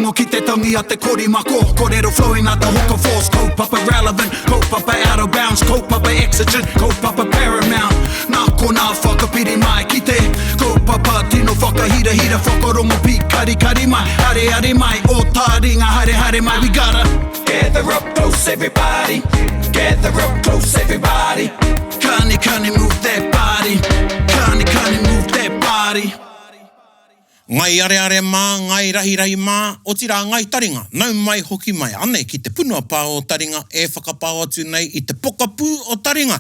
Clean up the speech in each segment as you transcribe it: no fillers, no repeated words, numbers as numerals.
Whakarongo ki te tangi a te korimako Korero flowing like the hook of force Kaupapa relevant, kaupapa out of bounds Kaupapa exigent, kaupapa paramount Nā konā whakapiri mai ki te Kaupapa tino whakahirahira Whakarongo pīkarikari mai Areare mai, o tāringa haere haere mai We gotta gather up close everybody Gather up close everybody Kani kani move that body Kani kani move that body. Ngai areare mā, ngai rahirahi mā, otirā ngai taringa, nau mai hoki mai, anei ki te punua pā o taringa e whakapao atu nei i te pokapū o taringa,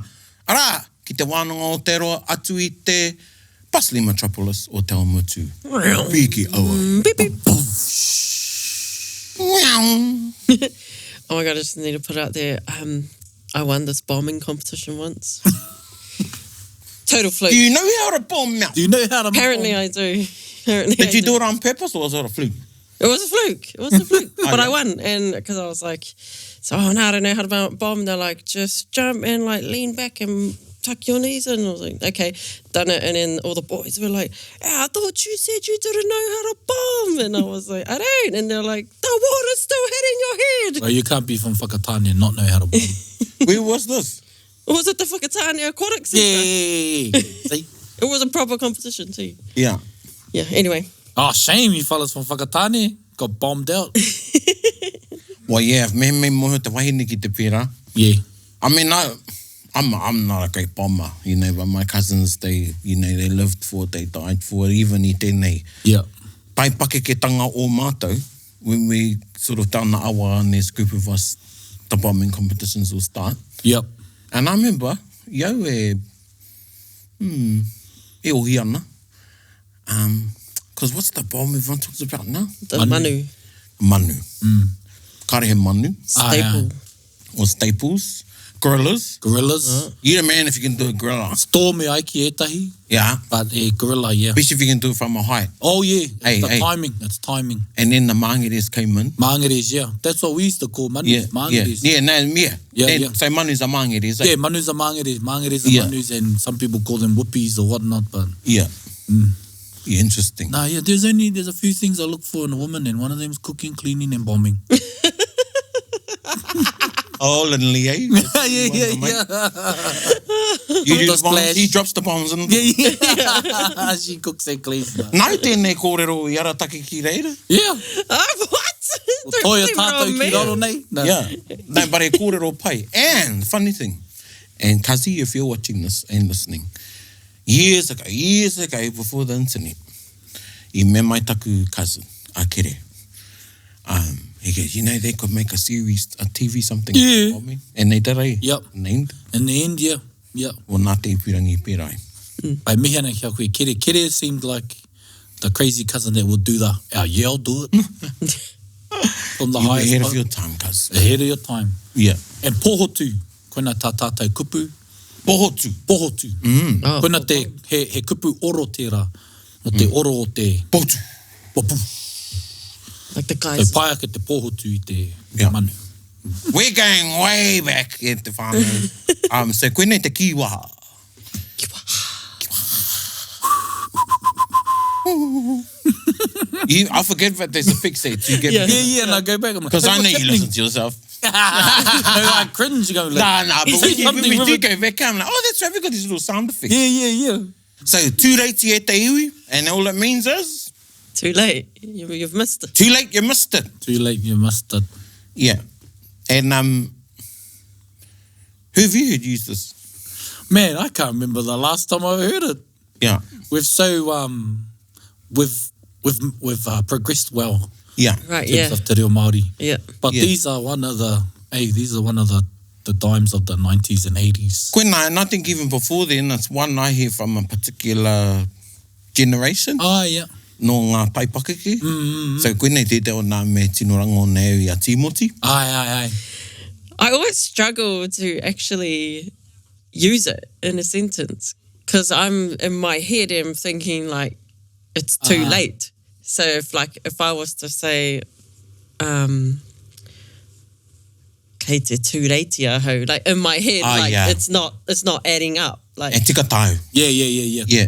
arā, ki te wānanga o te roa atu i te bustling metropolis o Te Awamutu. Piki aua. Oh my god, I just need to put it out there, um, I won this bombing competition once. Total fluke. Do you know how to bomb Do you know how to Apparently bomb? I do. Apparently Did I you do. do it on purpose or was it a fluke? It was a fluke. It was a fluke. Oh, but yeah. I won. And because I was like, so, oh, no, I don't know how to bomb. And they're like, just jump and like lean back and tuck your knees in. I was like, okay, done it. And then all the boys were like, oh, I thought you said you didn't know how to bomb. And I was like, I don't. And they're like, the water's still hitting your head. Well, you can't be from Whakatane and not know how to bomb. Where was this? Was it the Whakatane Aquatic Centre? Yeah, yeah, yeah, yeah. See? It was a proper competition too. Yeah. Yeah, anyway. Oh, shame you fellas from Whakatane got bombed out. Well, yeah, me me moho te wahine ki te pera. Yeah. I mean, I, I'm, I'm not a great bomber, you know, but my cousins, they, you know, they lived for it, they died for it, even i tēnei. Yeah. Taipakeketanga o mātou, when we sort of down the awa and there's a group of us, the bombing competitions will start. Yep. And I remember, i au e, hmm, e ohi ana, um, cause what's the bomb everyone talks about now? The manu. Manu. Mm. Kāre he manu. Staple. Or staples. Gorillas. Gorillas. You're the man if you can do a gorilla. Storm e ai ki ētahi. Yeah. But a gorilla, yeah. Especially if you can do it from a height. Oh, yeah. It's Hey, the hey. timing. It's timing. And then the māngeres came in. Māngeres, yeah. That's what we used to call manus. Yeah, yeah, Māngeres. yeah, no, yeah. Yeah, And yeah. So manus are māngeres, eh? Yeah, manus are māngeres. Māngeres are Yeah. manus, and some people call them whoopies or whatnot, but... Yeah. Yeah, interesting. Nah, yeah, there's only, there's a few things I look for in a woman, and one of them's cooking, cleaning, and bombing. Oh, little eh? yeah, yeah, yeah. You do The the bombs, splash. he drops the bombs in. Yeah, yeah. She cooks and cleans. Nah. Nau tēnei kōrero i arataki ki reira. Yeah. Oh, what? Don't Toia blame it tātou on ki me. raro nei. No. Yeah. No, but he kōrero pai. And, funny thing, and Kazi, if you're watching this and listening, years ago, years ago, before the internet, i me mai taku cousin, a Kere. Um, he goes, you know, they could make a series, a TV something. Yeah. about me. And they did, eh? Yep. Named. In the end, yeah. Yeah. Well, nā te ipurangi pērai. Ai mihi ana ki a koe. Kere, Kere seemed like the crazy cousin that would do the, oh, yeah, I'll do it. From the You were highest ahead of po- your time, cuz. Ahead of your time. Yeah. And pohotu, koina tā tātou kupu. Pohotu. Pohotu. Mm. Oh, Koina te, he, he kupu oro tērā. No te oro o te... Pohotu. Popu. Like the So guys. pai ake te pohotu i te Yeah. manu. We're going way back e te whānau. um, so koinei te kīwaha. You, I forget that there's a fix there to get Yeah. Yeah, yeah, and I go back. I'm like, Because hey, I know what's you happening? listen to yourself. no, I cringe. You go like, Nah, nah, but Say when, you, when something we with do it. go back, I'm like, oh, that's right, we got these little sound effects. Yeah, yeah, yeah. So, tūreiti e te iwi, and all it means is, Too late. You, you've missed it. too late, you missed it. Too late, you missed it. Yeah. And um, who have you heard use this? Man, I can't remember the last time I heard it. Yeah. We've so um, we've we've we've uh, progressed well Yeah. Right, in terms yeah. of te reo Māori. Yeah. But Yeah. these are one of the hey, these are one of the, the dimes of the nineties and eighties. Koina, and I think even before then, it's one I hear from a particular generation. Ah, yeah. Nō ngā taipakeke. Mm -hmm. So koinei tētahi o nā me tino rango nei i a Timoti. Aye, aye, aye. I always struggle to actually use it in a sentence because I'm in my head, I'm thinking like it's too Ah. late. So if like if I was to say, um, kei te tūreiti ahau, like in my head, Ah, like yeah. it's not it's not adding up. Like E tika tāu. Yeah, yeah, yeah, yeah. Yeah.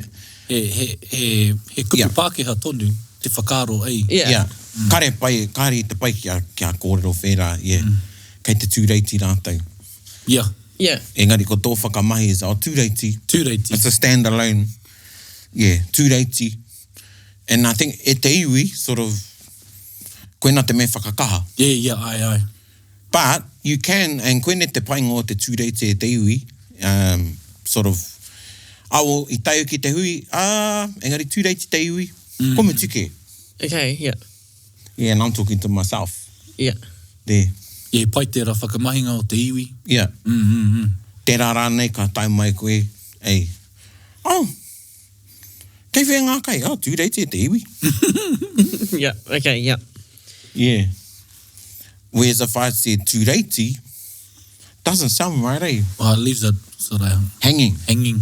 He, he, he, he kupu Yeah. Pākehā tonu, te whakaaro, eh? yeah. Yeah. Kare pai, kāre i te pai kia, kia kōrero whērā, yeah. Kei te tūreiti rātou. Yeah. Yeah. Engari ko tō whakamahi is, oh, tūreiti. Tūreiti. It's a stand alone, yeah, tūreiti. And I think e te iwi, sort of, koina te mea whakakaha. Yeah, yeah, aye, aye. But, you can, and koinei te painga o te tūreiti e te iwi, um, sort of, awo, i tae ki te hui, ah, engari tūreiti te iwi, ko mutu kē. Okay, yeah. Yeah, and I'm talking to myself. Yeah. There. Yeah, pai tērā whakamahinga o te iwi. Yeah. Mm, mm, mm. Tērā rānei ka tae mai koe, ei, oh, kei whea ngā kai? Oh, tūreiti e te iwi. Yeah, okay, yeah. Yeah. Whereas if I said tūreiti, doesn't sound right, eh? Well, it leaves it sort of Hanging. hanging.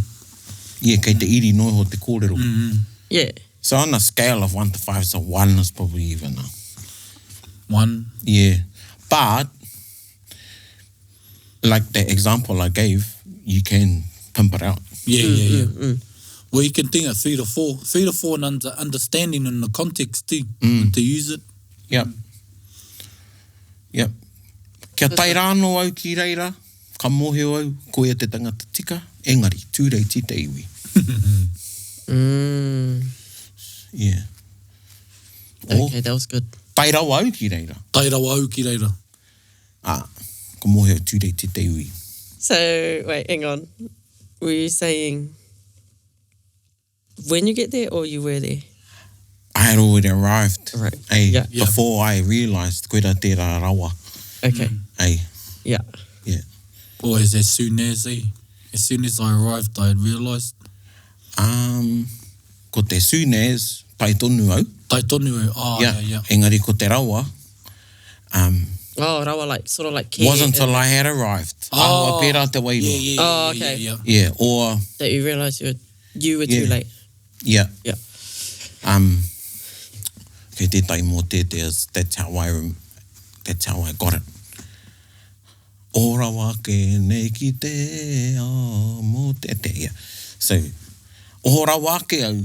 Yeah, kei te iri noa iho te kōrero. Yeah. So on a scale of 1 to 5, so 1 is probably even a... 1. Yeah. But, like the example I gave, you can pimp it out. Yeah, yeah, yeah. Well, you can think of 3 to 4. 3 to 4 and under, understanding in the context too, to use it. Yep. Yep. Kia tae rānō au ki reira, ka mōhio au, koia te tangata tika, engari, tūreiti te iwi. Mm. Yeah. O, Okay, that was good. tae rawa au ki reira. Tae rawa au ki reira. Ā, ka mōhio tūreiti te iwi. So, wait, hang on. Were you saying when you get there or you were there? I had already arrived. Right. Ei, Yeah. Yeah. Before I realised koira tērā rawa. Okay. Ei, Yeah. yeah. Or as, as soon as, eh? As soon as I arrived, I had realised. Um, ko te soon as, tae tonu au. Tae tonu au. Oh, yeah, yeah. Engari ko te rawa, um, Oh, rawa like sort of like care wasn't and till I had arrived. Oh, Āhua pērā te wairua. Yeah, yeah, yeah, Oh, yeah, okay. yeah, yeah. Yeah, or, that you realised you were you were too Yeah. late. yeah. Yeah. Um, kei tētahi mō tēte is, that's how I, rem- that's how I got it. O rawa ake nei ki te ao mō tēte. Yeah. So, o rawa ake au,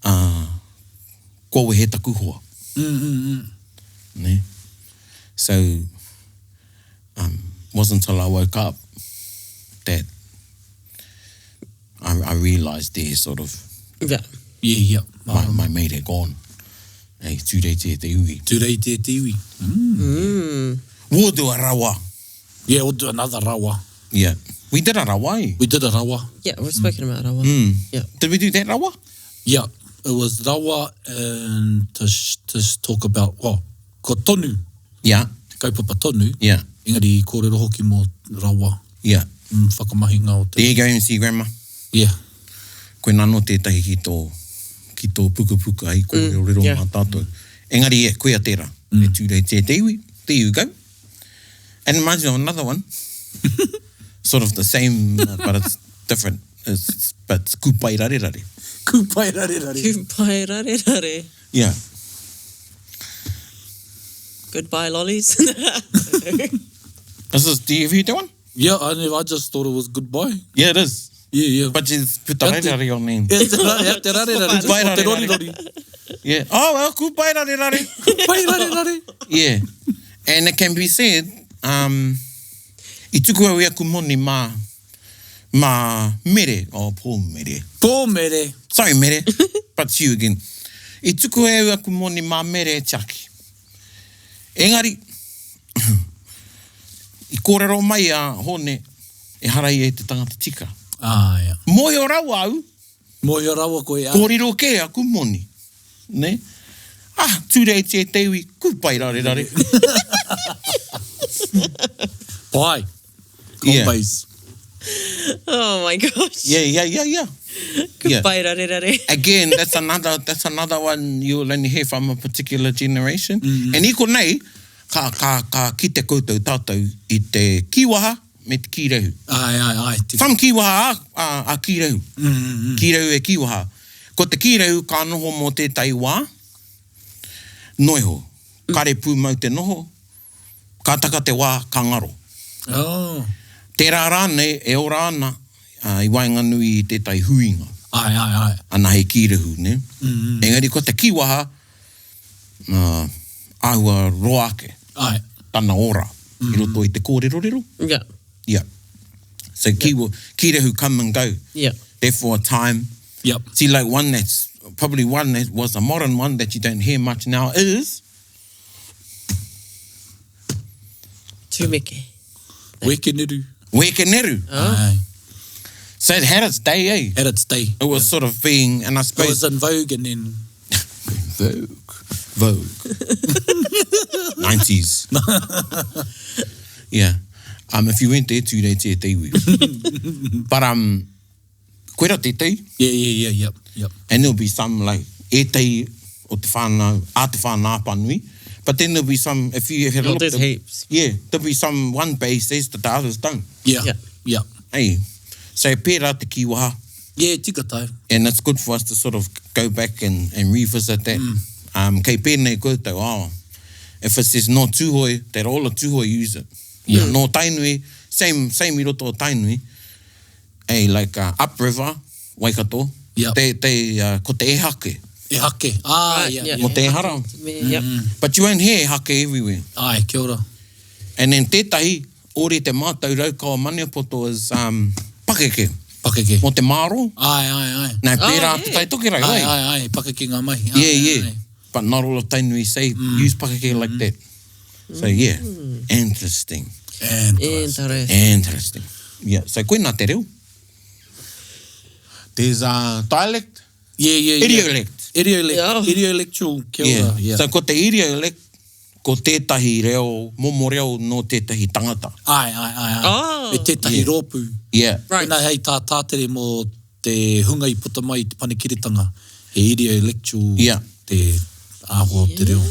uh, kua wehe taku hoa. Mm, mm, mm. Ne? So, um, wasn't till I woke up that I, I realised there sort of Yeah. Yeah, yeah. my, my mate had gone. Hey, tūreiti e te iwi. Tūreiti e te iwi. Mm. We'll do a rawa. Yeah, we'll do another rawa. Yeah. We did a rawa, eh? We did a rawa. Yeah, we've spoken about rawa. Mm. Yeah. Did we do that rawa? Yeah, it was rawa and to, sh to sh talk about, well, ko tonu, Yeah. te kaupapa tonu, Yeah. engari i kōrero hoki mō rawa, Yeah. mm, whakamahinga o te... There you go, MC Grandma. Yeah. Koe nano tētahi ki tō, ki tō pukapuka i kōrero rero yeah. mā tātou. Engari, yeah, koia tērā. Mm. E tūrei te te iwi. There you go. And reminds me of another one. sort of the same, uh, but it's different. It's, but it's kupai rare rare. Kupai rare rare. Goodbye, rare rare. Yeah. Goodbye, lollies. This is, do you hear that one? Yeah, I, never, I just thought it was goodbye. Yeah, it is. Yeah, yeah. But it's puta rare rare on name. E te rare, e te rare rare, Goodbye o te rare rori rare. rori. Yeah. Oh, well, kupai rare rare. Kupai rare rare. Yeah. And it can be said, um, i tuku au i aku moni mā, mā Mere. Oh, poor Mere. Pō mere. Sorry, Mere, but it's you again. I tuku au i aku moni mā Mere e tiaki. Engari, i kōrero mai a Hone, e hara ia i te tangata tika. Ah, yeah. Mōhio rawa au, Mōhio rawa koe, ah. kōrero kē aku moni. Ne? Ah, tūreiti e te iwi, kupai rare rare. Pai. Yeah. Base. oh my gosh. Yeah, yeah, yeah, yeah. yeah. Goodbye, rare rare. Again, that's another that's another one you'll only hear from a particular generation. And i konei, ka, ka, ka kite koutou tātou i te kīwaha me te kīrehu. Ai, ai, ai. Tika. Some kīwaha a, a, a kīrehu. Mm, mm, mm. Kīrehu e kīwaha. Ko te kīrehu ka noho mō tētahi wā, noiho. Kare pūmau te noho, ka taka te wā, ka ngaro. Oh. Tērā rānei e ora ana uh, i waenganui i tētahi huinga. Ai, ai, ai. Ana hei kīrehu, ne? Mm, mm. Engari ko te kīwaha, uh, āhua roa ake. Ai. Tana ora mm. i roto i te kōrerorero. Yeah. Yeah. So ki, yeah. kīrehu come and go. Yeah. Therefore a time. Yep. See like one that's probably one that was a modern one that you don't hear much now is Tumeke. Wekeneru. Wekeneru. Oh. Aye. So it had its day, eh? Had its day. It was yeah. sort of being, and I suppose... It was in vogue and then... vogue. Vogue. 90s. yeah. Um, if you went there two days, te iwi. But, um, koira tētahi. Yeah, yeah, yeah, yep, yep. And there'll be some like ētahi o te whānau, a te whānau Apanui. But then there'll be some, if you had a oh, look... there's heaps. Yeah, there'll be some one base says that the others don't. Yeah, yeah. yeah. Hey, so pērā te kīwaha. Yeah, tika tau. And it's good for us to sort of go back and, and revisit that. Mm. Um, kei pēnei koutou, oh, if it says no Tūhoe, that all of Tūhoe use it. Yeah. No Tainui, same, same i roto o Tainui. Hey, like uh, upriver, Waikato, yep. te, te, uh, ko te ehake. Ehake, ah, right, yeah, yeah. Mo te ehara. Yep. Mm. But you won't hear ehake everywhere. Ai, kia ora. And then tētahi, ori te mātau raukawa Maniapoto is um, pakeke. Pakeke. Mo te māro. Ai, ai, ai. Nā, pērā Oh, te yeah. tai tokerau, Ai, ai. ai, ai, pakeke ngā mahi. Ai, Yeah, yeah. ai, ai. But not all of Tainui say use pakeke like that. So yeah, interesting. And Interesting. Interesting. Yeah, so koina te reo. There's a dialect, Yeah, yeah, yeah. idiolect. Idiolect. Yeah. Idiolectual, kia Yeah. ora. Yeah. So ko te idiolect, ko tētahi reo, momo reo no tētahi tangata. Ai, ai, ai, ai. Oh. Me tētahi Yeah. rōpū. Yeah. Right. Pēnā hei tā tātere mō te hunga i puta mai i te panekiretanga. He idiolectual Yeah. te āhua o te reo.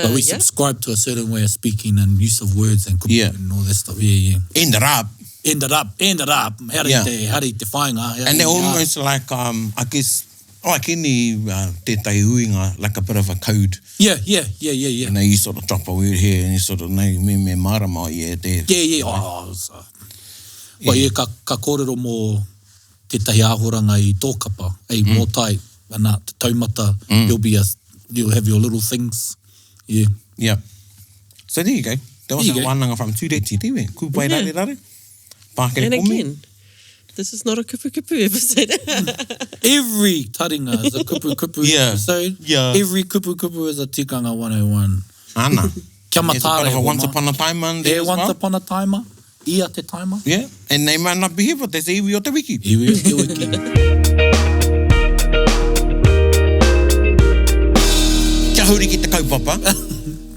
But we yeah. subscribe to a certain way of speaking and use of words and kupu Yeah. and all that stuff. Yeah, yeah. Ended up. Ended up, ended up. Haere Yeah. te, haere te whainga. haere And they're i a- almost like, um, I guess, like any uh, tētahi huinga, like a bit of a code. Yeah, yeah, yeah, yeah, yeah. You know, you sort of drop a word here and you sort of know, me me marama, yeah, there. Yeah, yeah. Oh, so. Well, yeah, ka, ka kōrero mō tētahi āhoranga i tō kapa, ei mm. mōtai, ana, te taumata, mm. you'll be a, you'll have your little things. Yeah. Yeah. So there you go. There was There a you go. wānanga from Tūreti, te iwi. Kūpai Yeah. rare rare. Pākere And komi. again, this is not a kupu kupu episode. Every taringa is a kupu kupu Yeah. episode. Yeah. Every kupu kupu is a tikanga 101. Ana. Kia There's a matara bit of e a once wama. upon a time man there E as once well. upon a timer. Ia te timer. Yeah. And they might not be here, but there's iwi o te wiki. Iwi o te wiki. Kia huri ki te kaupapa.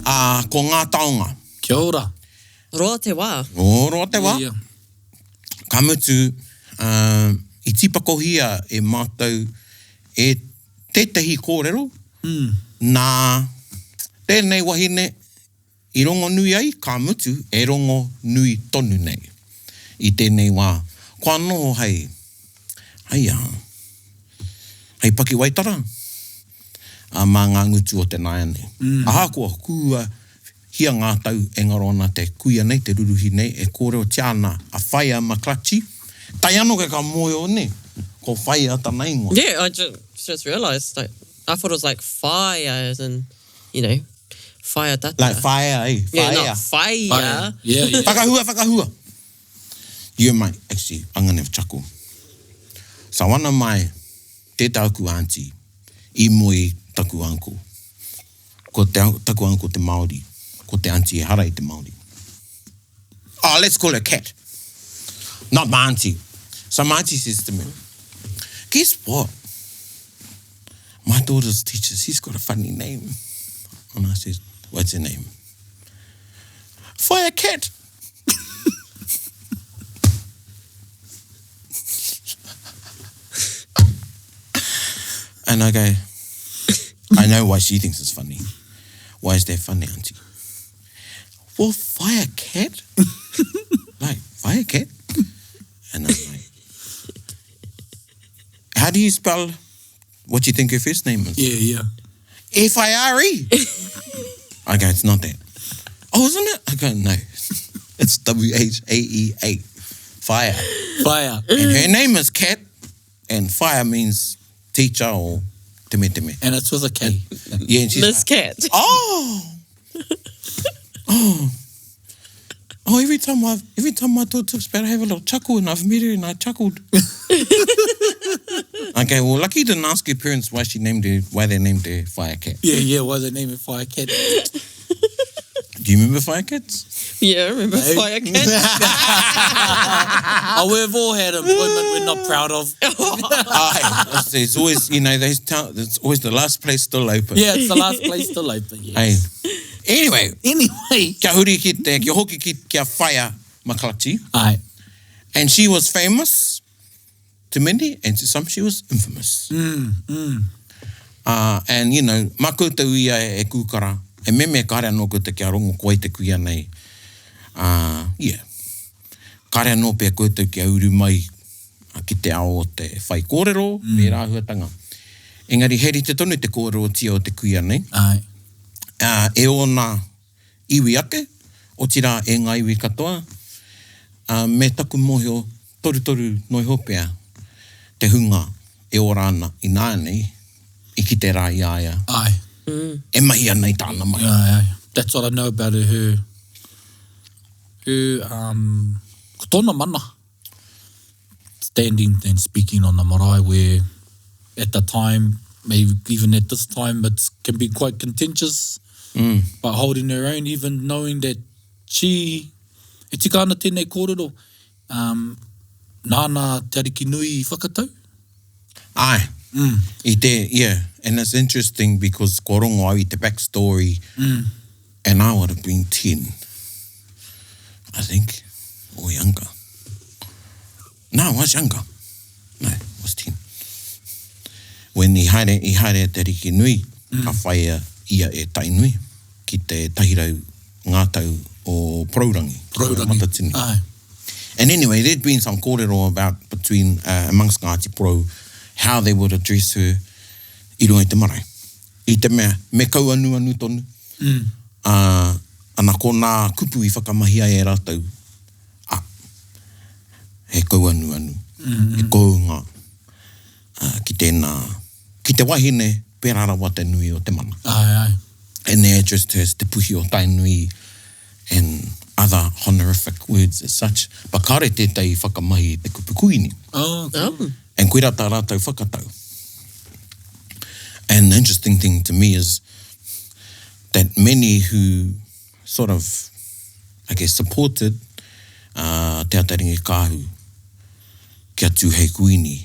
uh, ko ngā taonga. Kia ora. Roa te wā. O, roa te wā. Yeah. Ka mutu, uh, i tīpakohia e mātou e tētahi kōrero mm. nā tēnei wahine i rongonui ai, ka mutu e rongo nui tonu nei i tēnei wā. Ko anō hei, hei a, hei pakiwaitara a mā ngā ngutu o te nāiane. Mm. Ahakoa kua hia ngā tau e ngaro ana te kuia nei, te ruruhi nei, e kōrerotia ana a Whaea McClutchie. Tai anō ke ka mōhio nei, ko Whaea tana ingoa. Yeah, I just, just realised. Like, I thought it was like fire, as in, you know, fire tata. Like whaea, eh? Yeah, Whaea. not fire. Fire. Yeah, yeah. Whakahua, whakahua. You might, actually, I'm going to have a chuckle. So one of my, te taku auntie, i moe taku uncle. Ko te, taku uncle te Māori. Ko te auntie e hara i te Māori. Oh, let's call her Cat. Not my auntie. So my auntie says to me, guess what? My daughter's teacher, she's got a funny name. And I says, what's her name? Fire Cat. And I go, I know why she thinks it's funny. Why is that funny, auntie? Well, fire cat? like, fire cat? And I'm like, how do you spell what you think her first name is? Yeah, yeah. F I R E. I go, it's not that. Oh, isn't it? I go, no. It's W H A E A. Fire. Fire. And her name is Kat, and fire means teacher or Temeteme. And it's with a K. Yeah, and she's Miss like, Cat. Oh! Oh. Oh, every time I every time my daughter talks about it, I have a little chuckle and I've met her and I chuckled. okay, well lucky you didn't ask your parents why she named her why they named her Fire Cat. Yeah, yeah, why they name it Fire Cat. Do you remember Fire Cats? Yeah, I remember No. Fire Cat. Oh, we've all had employment we're not proud of. Aye. It's always you know, there's town it's always the last place still open. Yeah, it's the last place still open. Yes. Hey. Anyway, Anyway. kia huri ki te, kia hoki ki, kia whaia McClutchy. Aye. And she was famous to many, and to some she was infamous. Mm, and, you know, mā koutou ia e kūkara, e meme kāre anō koutou kia rongo koe te kuia nei. Uh, yeah. Kāre anō pea koutou kia uru mai ki te ao o te whai kōrero, mm. me rā āhuatanga. Engari he rite tonu te kōrerotia o te kuia nei. Aye. Uh, e ōna iwi ake, otirā e ngā iwi katoa, uh, me taku mōhio torutoru noa iho pea te hunga e ora ana ināianei i kite rā i a ia Aye. e mahi ana i tāna mahi. Aye, aye. That's what I know about her. Her, her um, ko tōna mana. Standing and speaking on the marae where at the time, maybe even at this time, it can be quite contentious. Mm. But holding her own, even knowing that she, e tika ana tēnei kōrero, um, nāna Te Ariki Nui i whakatau. Aye. Mm. I te, yeah. And it's interesting because kua rongo au i te backstory mm. and I would have been 10, I think, or younger. No, I was younger. No, I was 10. When i haere, i haere Te Ariki Nui, mm. ka whaia ia e Tainui ki te tahirau ngā tau o Porourangi. Porourangi. Matatini. Aye. And anyway, there'd been some kōrero about between, uh, amongst Ngāti Porou, how they would address her i runga i te marae. I te mea, me kauanuanu tonu. Mm. Ā, ana ko nā kupu i whakamahia e rātou, a, he kauanuanu, mm -hmm. he kounga uh, ki tēnā, ki te wahine, pērā rawa te nui o te mana. Aye, aye. And they addressed her as Te Puhi o Tainui and other honorific words as such. But kāore tētahi i whakamahi i te kupu kuini. Oh, okay. Oh. And koirā tā rātou whakatau. And the interesting thing to me is that many who sort of, I guess, supported uh, Te Ataringi Kāhu kia tū hei kuini,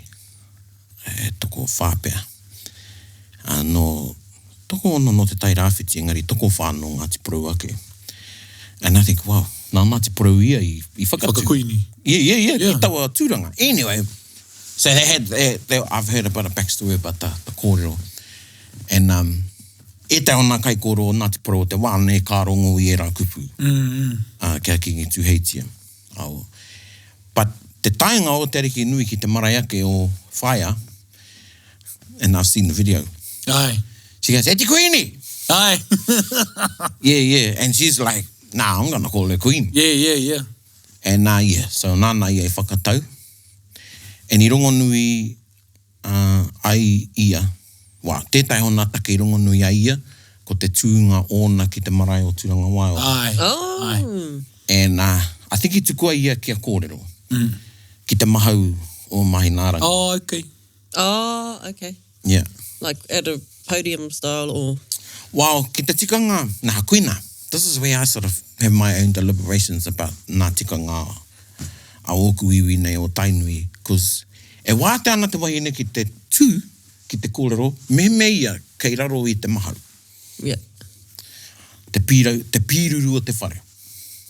he tokowhā pea. Uh, nō, tokoono nō Te Tai Rāwhiti, engari tokowhā nō Ngāti Porou ake. And I think, wow, nā Ngāti Porou ia i, i whakatū. Whakakuini. Yeah, yeah, yeah, Yeah. ki taua tūranga. Anyway, so they had, they, they, I've heard about a backstory about the, the kōrero. And um, ētahi o ngā kaikōrero o Ngāti Porou o te wā nei ka rongo i ērā kupu mm, mm. uh, kia Kīngi Tūheitia. Oh. But te taenga o Te Ariki Nui ki te marae ake o Whaea, and I've seen the video, Aye. she goes, E te Kuini! Aye. Yeah, yeah. And she's like, nah, I'm gonna call her Queen. yeah, yeah, yeah. And uh, yeah, so nāna ia i whakatau. And i rongonui uh, ai ia, wā, tētahi o nā take i rongonui ai ia, ko te tūnga ōna ki te marae o Tūrangawaewae. Aye. Oh. Aye. And uh, I think i tukua ia kia kōrero, mm. ki te mahau o Mahinaarangi. Oh, okay. Oh, okay. Yeah. Like at a podium style or... Well, ki te tikanga, nā, koina, this is where I sort of have my own deliberations about nā tikanga a ōku iwi nei o Tainui, cause e wātea ana te wahine ki te tū, ki te kōrero, mehemea ia kei raro i te mahau. Yeah. Te pīrau, te pīruru o te whare.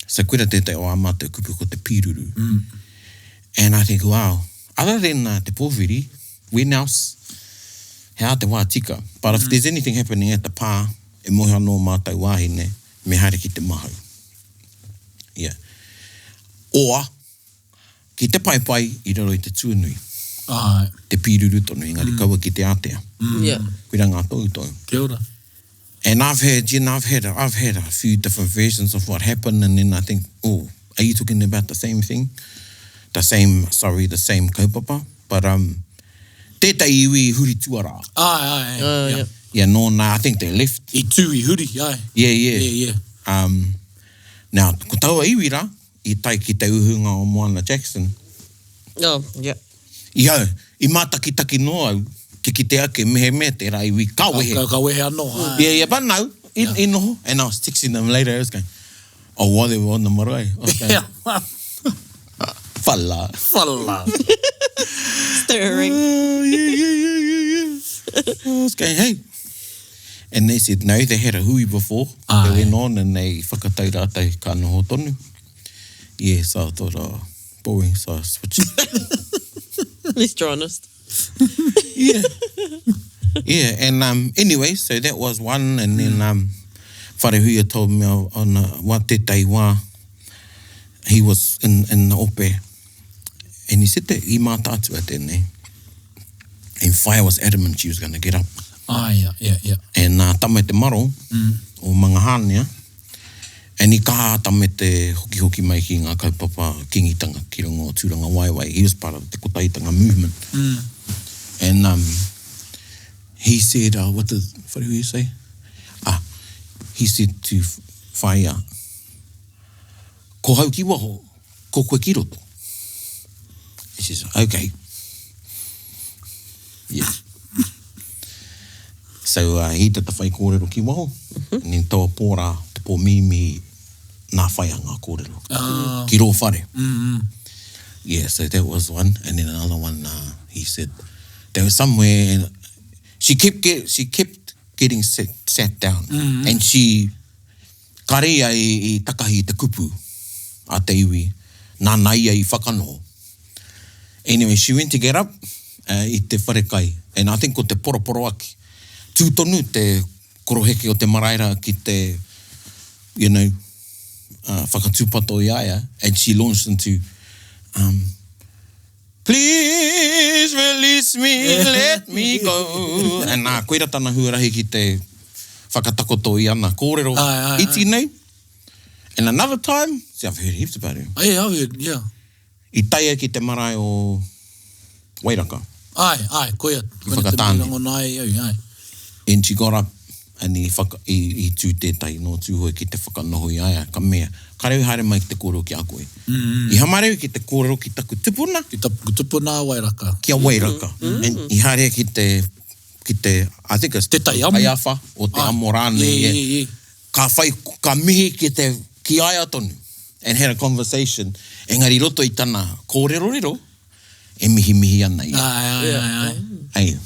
So koira tētahi o ā mātou kupu ko te pīruru. Mm. And I think, wow, other than uh, te pōwhiri, when else, he aha te wā tika. But if mm. there's anything happening at the pā, e moe anō mātou wāhine, me haere ki te mahau. Yeah. Oa, ki te paepae i raro i te tuanui. Ai. Te pīruru tonu, engari mm. kaua ki te ātea. Mm. Yeah. Koira ngā tohutohu. Kia ora. And I've heard, you know, I've had, I've had a few different versions of what happened, and then I think, oh, are you talking about the same thing? The same, sorry, the same kaupapa? But, um, Tētahi iwi i huri tuarā. Āe, āe, āe. Oh, yeah. Yeah, nōna, I think they left. I tū, i huri, āe. Yeah, yeah. Yeah, yeah. Um, now, ko taua iwi rā, i tae ki te uhunga o Moana Jackson. Oh, yeah. I au, i mātakitaki noa au, ki kite ake mehemea tērā iwi ka wehe. Ka, ka wehe anō, āe. Yeah, yeah, but no, i, yeah. i noho. And I was texting them later, I was going, oh, while they were on the marae. I was going, Yeah. Whala. Whala. Stirring. Oh, yeah, yeah, yeah, yeah, yeah. I was going, hey. And they said, no, they had a hui before. Aye. They went on and they whakatau rātou ka noho tonu. Yeah, so I thought, oh, boring, so I switched. At least you're honest. yeah. Yeah, and um, anyway, so that was one, and then um, Wharehuia told me on uh, wa tētahi wā, he was in, in the ope, and he said that i mātātua tēnei. And Whaea was adamant she was going to get up. Ah, yeah, yeah, yeah. And nā Tame Te Maro, o Mangahānea, and i kaha a Tame te hokihoki mai ki ngā kaupapa Kīngitanga ki runga o Tūrangawaewae. He was part of te Kotahitanga movement. And um, he said, uh, what did Wharehuia say? Ah, he said to Whaea, ko hau ki waho, ko koe ki roto. And she said, okay. Yeah. So uh, he did the whai kōrero ki waho, and then taua pō rā, te pō mīmī, nā whai a ngā kōrero. Ah. Ki rō whare. Yeah, so that was one. And then another one, uh, he said, there was somewhere, and she kept, get, she kept getting sat, sat down. And she, kare ia i, i takahi i te kupu a te iwi, nāna ia i whakanoho. Anyway, she went to get up uh, i te wharekai, and I think ko te poroporoaki. Tū tonu te koroheke o te marae rā ki te, you know, uh, whakatūpato i a ia, and she launched into, um, Please release me, let me go. And nā, koira tana huarahi ki te whakatakoto i ana kōrero Ai, ai, ai. iti nei. And another time, see, I've heard heaps about her. Yeah, I've heard, yeah. I taia ki te marae o Wairaka. Ai, ai, koia. Koina te Whakatāne. mea rangona ai au, ai. And she got up and i, whaka, i, i tū tētahi nō Tūhoe ki te whakanoho i a ia, ka mea, ka reu haere mai ki te kōrero ki a koe. Mm. I hamareu ki te kōrero ki taku tupuna, Ki taku tupuna a Wairaka. ki a Wairaka. Mm. And i haere ki te, ki te, I think it's Tētahi amo. Taiawha, o te Ai. amo rānei. Yeah, yeah. yeah, yeah. Ka whai, ka mihi ki te, ki a ia tonu. And had a conversation. Engari i roto i tana kōrerorero, e mihimihi ana ia. Ai, ai, ai, ai. Ai,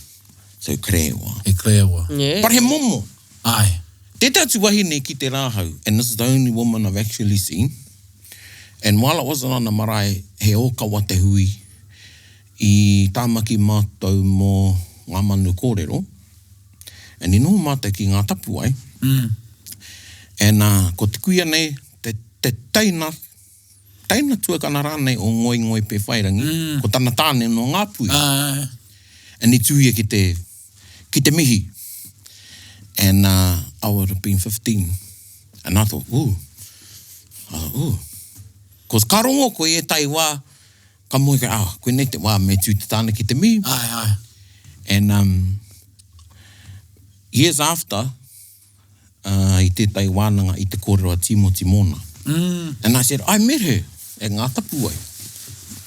so krewa. E krewa. Yeah. But he momo. Ai. Tētahi atu wahine ki te rāhau, and this is the only woman I've actually seen, and while it wasn't on the marae, he ōkawa te hui i Tāmaki mātou mō ngā manu kōrero, and i noho mātou ki ngā tapuwae, Mm. and uh, ko te kuia nei, te, te teina, teina tuakana rānei o Ngoi Ngoi Pewhairangi, mm. ko tana tāne nō Ngāpuhi. Ai. And i tū ia ki te, ki te mihi. And uh, I would have been 15. And I thought, ooh. I thought, ooh. Cause ka rongo koe e tai wā, ka moe koe, ah, koinei te wā me tū te tāne ki te mihi. Ai, ai. And um, years after, uh, i tētahi wānanga i te kōrero a Timoti mōna. Mm. And I said, I met her at Ngā Tapuwae.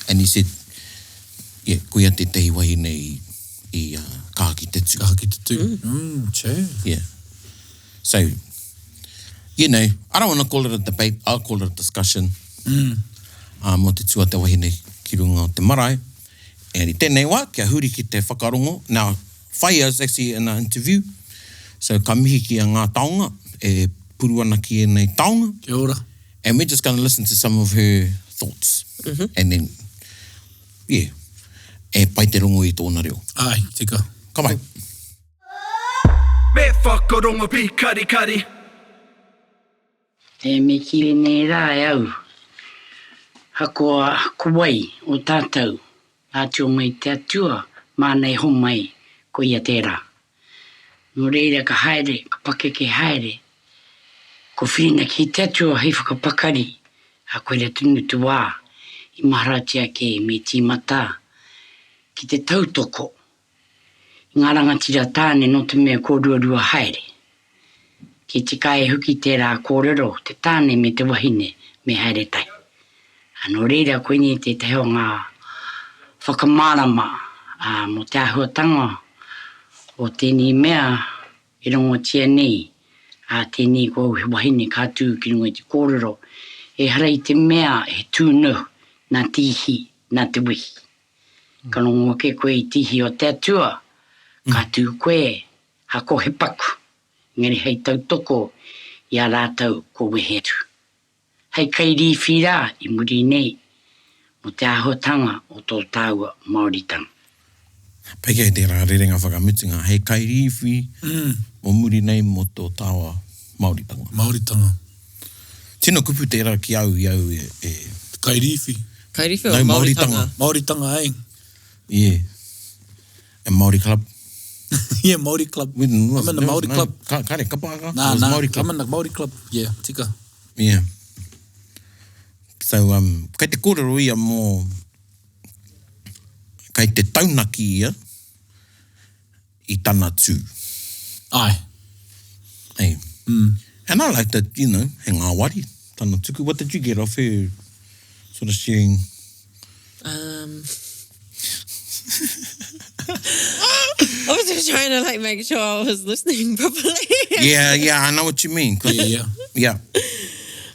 And he said, yeah, koia tētahi wahine i, i uh, kaha ki te tū. Kaha ki te tū. Mm, che. Yeah. So, you know, I don't want to call it a debate, I'll call it a discussion. Mm. Uh, mō te tū a te wahine ki runga o te marae. And i tēnei wā, kia huri ki te whakarongo. Now, Whaia is actually in an interview. So, ka mihi ki a ngā taonga, e puru ana ki ēnei taonga. Kia ora. And we're just going to listen to some of her thoughts. And then, yeah, e pai te rongo i tōna reo. Ai, tika. Ka pai. Me whakarongo pīkarikari. E me ki nei rā e au. Hakoa ko wai o tātou. Ātio mai te atua, māna e homai, ko ia tērā. Nō reira ka haere, ka pakeke haere. Ko whirinaki ki te atua hei whakapakari, a koira tonu te wā i maharatia ake me tīmata ki te tautoko. I ngā rangatira tāne nō te mea kua ruarua haere. Ki tika ai hoki tērā kōrero, te tāne me te wahine me haere tahi. Ā, nō reira koinei tētahi o ngā whakamārama mō te āhuatanga o tēnei mea e rongotia nei, ā, tēnei ko au he wahine ka tū ki runga i te kōrero, ehara i te mea he tūnohu nā te ihi, nā te wehi. Ka rongo ake koe i te ihi o te Atua, ka tū koe, hako he paku, engari hei tautoko i a rātou kua wehe atu. Hei kairīwhi rā i muri nei mō te āhuatanga o tō tāua Māoritanga. Pai kei tērā rerenga whakamutunga, hei kairīwhi mō muri nei mō tō tāua Māoritanga. Māoritanga. Tino kupu tērā ki au i au e. Te kairīwhi. Kairīwhi o Māoritanga. Māoritanga, eh. Yeah. And Māori Club. Yeah, Māori Club. I'm in the Māori Club. Ka, kare, kapa aka? Nā, nā, Māori Club. I'm in the Māori Club. Yeah, tika. Yeah. So, um, kei te kōrero ia mō, kei te taunaki ia i tana tū. Aye. Hey. Mm. And I like that, you know, he ngāwari tana tuku. What did you get off her sort of sharing? Um, I was just trying to like make sure I was listening properly. yeah, yeah, I know what you mean. Yeah, yeah. Yeah.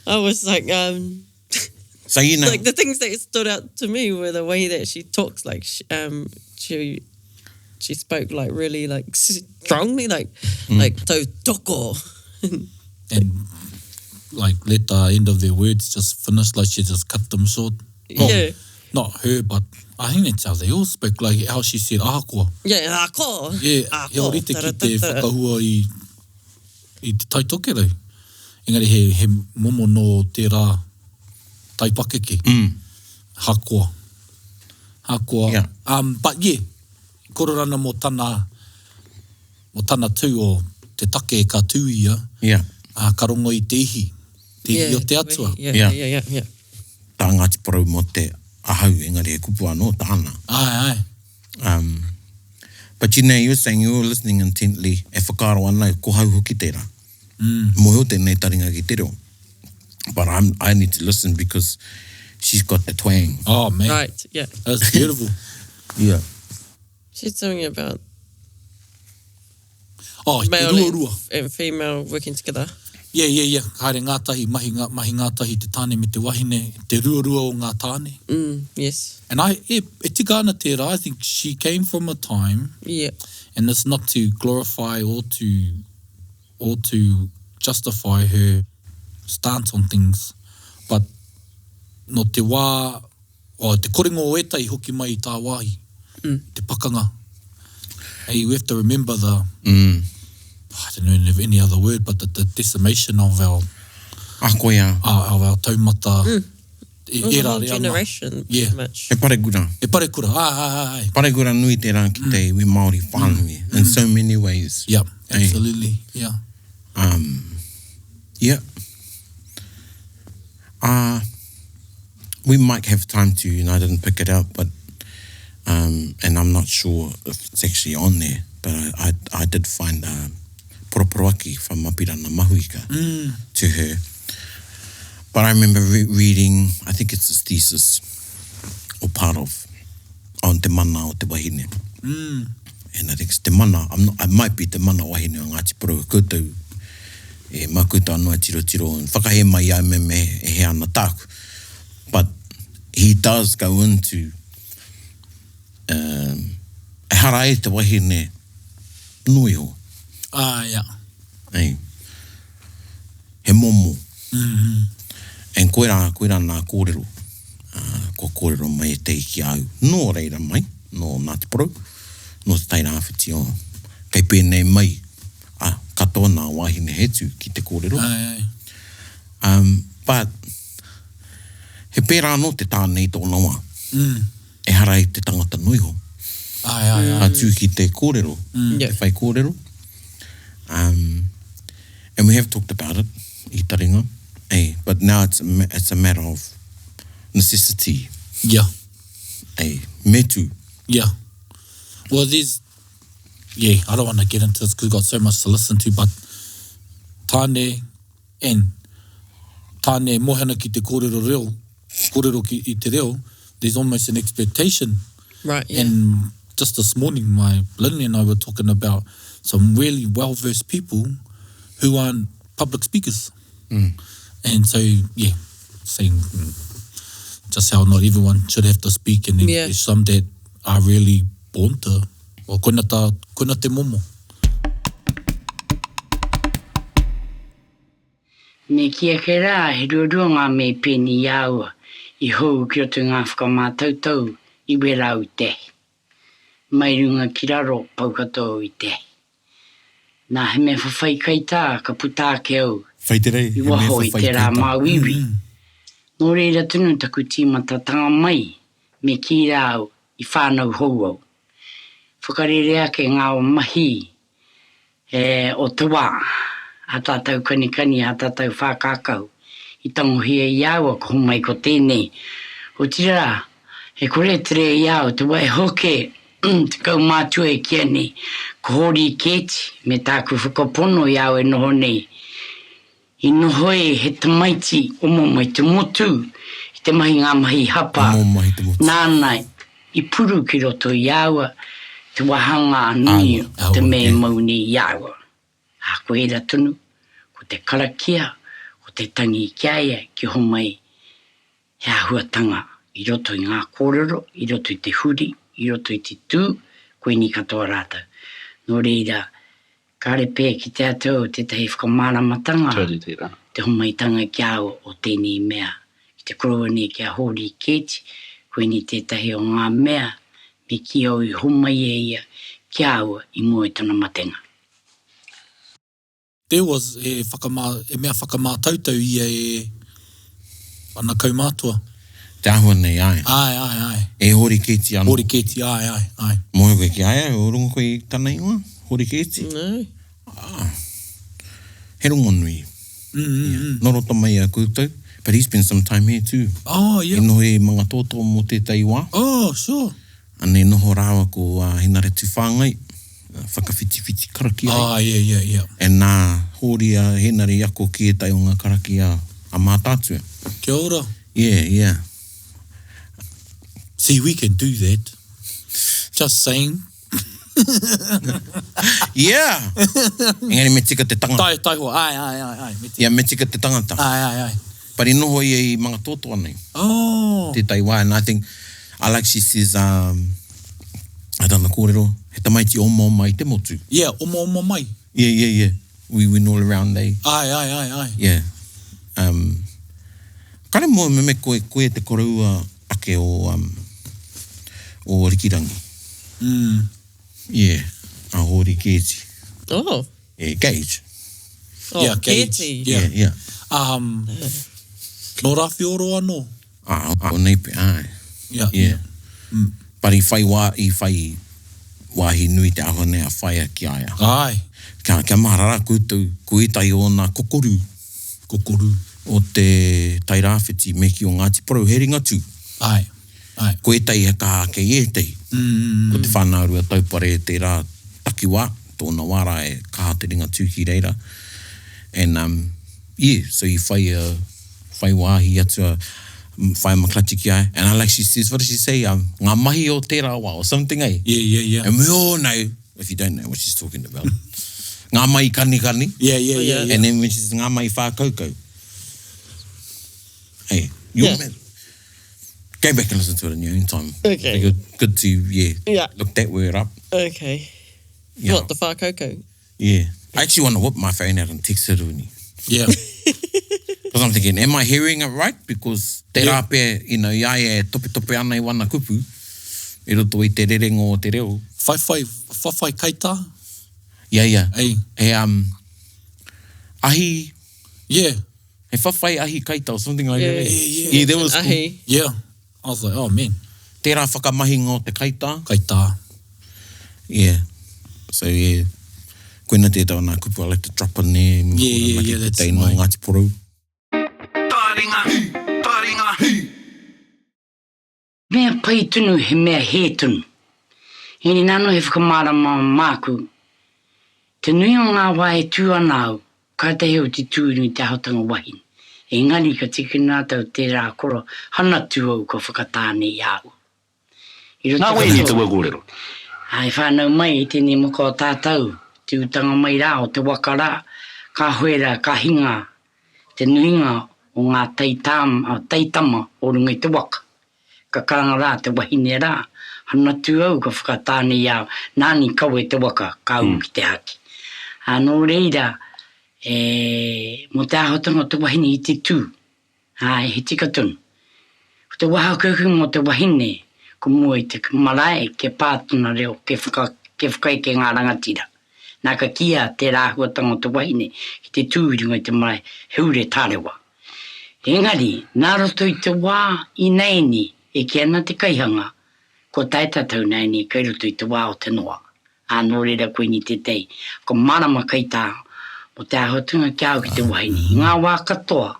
I was like, um, so you know, like the things that stood out to me were the way that she talks. Like, she, um, she she spoke like really like strongly, like mm. like tautoko. and like let the end of their words just finish, like she just cut them short. Well, yeah. Not her, but I think that's how they all speak, like how she said ahakoa. Yeah, ahakoa. Yeah, he ōrite ki te whakahua i, i te Tai Tokerau. Engari he, he momo nō tērā taipakeke. Mm. Hakoa. Hakoa. Yeah. Um, but yeah, kōrero ana mō tana, mō tana tū o te take ka tū ia, yeah. ā, ka rongo i te ihi, te ihi o te Atua. Yeah, yeah, yeah, yeah, yeah. Tā Ngāti Porou mō te ahau, engari he kupu anō tāna. Āe, āe. Um, but you know, you were saying you were listening intently, e whakaaro ana, ko hau hoki tērā. Mm. Mōhio tēnei taringa ki te reo. But I'm, I need to listen because she's got the twang. Oh, man. Right, yeah. That's beautiful. yeah. She's talking about Oh, te male ruarua. and, and female working together. Yeah, yeah, yeah. Haere ngātahi, mahi, ngā, mahi ngātahi te tāne me te wahine, te ruarua o ngā tāne. Mm, yes. And I, e, e tika ana tērā, I think she came from a time, Yeah. and it's not to glorify or to, or to justify her stance on things, but nō te wā, oh, te korenga o ētahi hoki mai i tāwāhi, mm. te pakanga. Hey, we have to remember the, mm. I don't know if any other word, but the, the decimation of our, ah, koia. Uh, of our taumata, mm. E, It was a era whole reanga. generation, Yeah. pretty much. He parekura. He parekura, āe, āe, āe, āe. Parekura nui tērā ki te iwi Māori whānui, in so many ways. Yep, absolutely, yeah. Um, yeah. Uh, we might have time to, and I didn't pick it up, but, um, and I'm not sure if it's actually on there, but I, I, I did find a poroporoaki from Apirana Mahuika to her. But I remember re reading, I think it's his thesis, or part of, on te mana o te wahine. Mm. And I think it's te mana, I'm not, it might be te mana wahine o Ngāti Porou, koutou, e mā koutou anō e tirotiro, and whakahē mai i a me me e he ana tāku. But he does go into, um, ehara e te wahine noa iho. Ah, yeah. Ei. He momo. And koirā, koirā nā kōrero, ā, kua kōrero mai e te ki a au. Nō reira mai, nō Ngāti Porou, nō Te Tai Rāwhiti, oh, kei pēnei mai, ā, katoa nā wāhine he tū ki te kōrero. Ae, ae. Um, but, he pērā anō te tāne i tōna wā. Mm. Ehara i te tangata noa iho. Ae, ae, ae. Ka tū ki te kōrero, mm. te whai kōrero. Um, and we have talked about it, i taringa, eh, but now it's a, it's a matter of necessity. Yeah. Eh, me tū. Yeah. Well, there's... Yeah, I don't want to get into this because we've got so much to listen to, but tāne and tāne e moe ana ki te kōrero reo, kōrero ki, i te reo, there's almost an expectation. Right, yeah. And just this morning, my Lynley and I were talking about some really well-versed people who aren't public speakers. Mm. And so, yeah, saying mm, just how not everyone should have to speak and then yeah. there's some that are really born to, well, koina, tā, koina te momo. Me kī ake rā, he ruarua ngā me pēni i a au i hou ki roto i ngā whakamātautau i wera au i te ahi. Mai runga ki raro, pau katoa au i te ahi. Nā, he mea whawhai kaitā ka puta ake au i waho i tērā māuiui. Nō reira tonu taku tīmatatanga mai, me kī rā au, i whānau hou au. Whakarere ake ngā mahi E, o te wā, a tātou kanikani, a tātou whākākau, i tangohia i a au a ko homai ko tēnei. Otirā, e kore e tere i a au te waiho kē te kaumātua e kīa nei, ko Hōri Kēti, me tāku whakapono i a au e noho nei. I noho e he tamaiti omaoma i te motu, i te mahi ngā mahi hapa, nāna i puru ki roto i aua te wāhanga nui o te mea e mau nei i aua. Ā, ko ērā tonu, ko te karakia, ko te tangi ki a ia ki homai he āhuatanga i roto i ngā kōrero, i roto i te huri, i roto i te tū, koinei katoa rātou. Nō reira, kāre pea ki te atu au tētahi whakamāramatanga, te homaitanga ki a au o tēnei mea, ki te koroua nei ki a Hōri Keeti, koinei tētahi o ngā mea me kī au i homai e ia ki a au i mua i tana matenga. There was he whakamā, he mea whakamātautau ia e ana kaumātua. Te āhua nei, āe. Āe, āe, āe. E Hōri Keeti anō. Hōri Keeti, āe, āe, āe. Mōhio koe ki a ia, rongo koe i tana ingoa, Hōri Keeti? No. Ah, he rongonui. Mm, mm, mm. Nō roto mai i a koutou, but he spent some time here too. Oh, yeah. I noho i Mangatōtō mō tētahi wā. Oh, sure. Anei noho rāua ko Henare Tuwhāngai, whakawhitiwhiti karakia ai. Ah, yeah, yeah, yeah. And nā Hōri a Henare i ako ki ētahi o ngā karakia a Mātaatua. Kia ora. Yeah, yeah. See, we can do that. Just saying. Yeah! Engari me tika te tangata. Tai, taihoa, ae, ae, ae, ae. Me tika. Yeah, me tika te tangata. Ae, ae, ae. But i noho ia i Mangatotoa nei. Oh. Tētahi wā, and I think, I like she says, um, a tana kōrero, he tamaiti omaoma i te motu. Yeah, omaoma mai. Yeah, yeah, yeah. We went all around they. Ae, ae, ae, ae. Yeah. Um, kare moe me me koe, koe te koroua ake o, um, o Rikirangi. Mm. Yeah, a Hōri Keeti. Oh. Yeah, Gage. Oh, yeah, Gage. Keeti. Yeah, yeah. yeah. Um, nō Rawhioro anō? Ah, ah, nei pe, āe. Yeah. Yeah. Mm. But i whai wā, i whai wāhi nui te āhua nei a whaea ki a ia. Āe. Kia, kia mahara rā koutou, ko ētahi o ōna kokoru. Kokoru. O te Tairāwhiti me ki o Ngāti Porou, he Ringatū. Āe. Āe. Ko ētahi he kaha ake i ētahi. Mm. Ko Te Whānau-a-Ruataupare tērā takiwā, tōna wā rā e kaha te Ringatū ki reira. And, um, yeah, so i whai a, whai wāhi atu a Whaea McClutchie ki a ia. And I like she says, what does she say, um, ngā mahi o tērā wā or something, eh? Yeah, yeah, yeah. And we all know, if you don't know what she's talking about, ngā mahi kanikani. Yeah, yeah, yeah, yeah. And then when she says ngā mahi whākaukau. Hey, you Yeah. man, go back and listen to it in your own time. Okay. Good, good to, yeah, Yeah. look that word up. Okay. Yeah. What, the whākaukau? Yeah. I actually want to whip my phone out and text her to me. Yeah. Because I'm thinking, am I hearing it right? Because tērā Yeah. pea, you know, i a ia e topetope ana i wana kupu, i roto i te rerenga o te reo. Whaiwhai, whawhai kaitā? Yeah, yeah. Ei. He, um, ahi, Yeah. he whawhai ahi kaita or something like Yeah, that. yeah, yeah. Yeah, that was cool. Ahi. Yeah. I was like, oh man, Tērā whakamahinga o te kaitā. kaitā. Yeah. So, yeah. Koina tētahi o nā kupu I like to drop in there. Yeah, yeah, yeah, that's Te ingoa my- Ngāti Porou. Taringa, taringa, Mea pai tonu, he mea hē tonu. Engari nā anō he whakamārama māku. Te nui o ngā wā e tū ana au, kātahi au te tū i runga i te ahotanga wahine. Engari ka tikina atu au tērā koro hanatu au kua whakatāne i a au. I roto Nā wai ēnei katoa. taua kōrero? Ā, i whānau mai i tēnei moko o tātou, te utanga mai rā o te waka rā, ka hoe rā, ka hinga te nuinga o ngā taitama o runga i te waka. Ka karanga rā te wahine rā, Hanatu au ka whakatāne i a nāni kawe te waka ka ū ki te haki. Ā, nō reira, e, mō te āhuatanga o te wahine i te tū, āe, he tika tonu. Ko te waha kuku mō te wahine, ko mua i te marae kia pā tona reo, kia whaka, kia whakaeke ngā rangatira. Nā ka kīia tērā āhuatanga o te wahine ki te tū i runga i te marae, he ure tārewa. Engari, nā roto i te wā ināianei e kī ana te kaihanga, kua tae tātou ināianei kai roto i te wā o te noa. Ā, nō reira koinei tētahi whakamārama kaitā mō te āhuatanga ki a au ki te wahine. I ngā wā katoa,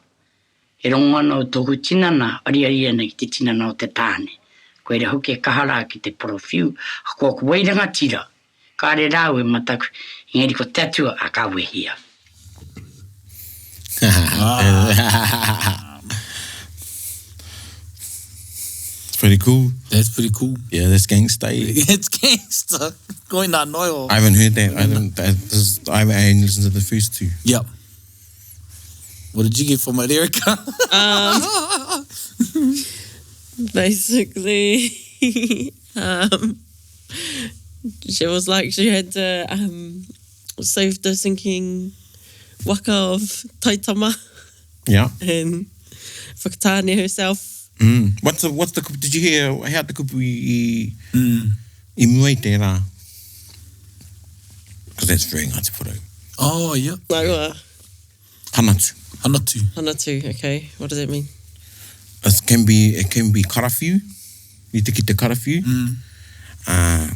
e rongo ana au tōku tinana ariari ana ki te tinana o te tāne. Koira hoki e kaha rā ki te porowhiu, ahakoa ko wai rangatira, Kāre rāua e mataku, engari ko te Atua, a ka wehi au. It's pretty cool. That's pretty cool. Yeah, that's gangsta. Eh? It's gangsta. Koina noio. I haven't heard that. I haven't. That, this is, I only listened to the first two. Yep. What did you get from it, Erica? Um, basically, um, she was like she had to um, save the sinking waka of Taitama. Yeah. And whakatāne herself. Mm. What's the, what's the, did you hear how te kupu i, mm. i mua i tērā? Because that's very Ngāti Porou. Oh, yeah. Like what? Hanatu. Hanatu. Hanatu, okay. What does that mean? It can be, it can be karawhiu, i te ki te karawhiu. Mm. Uh,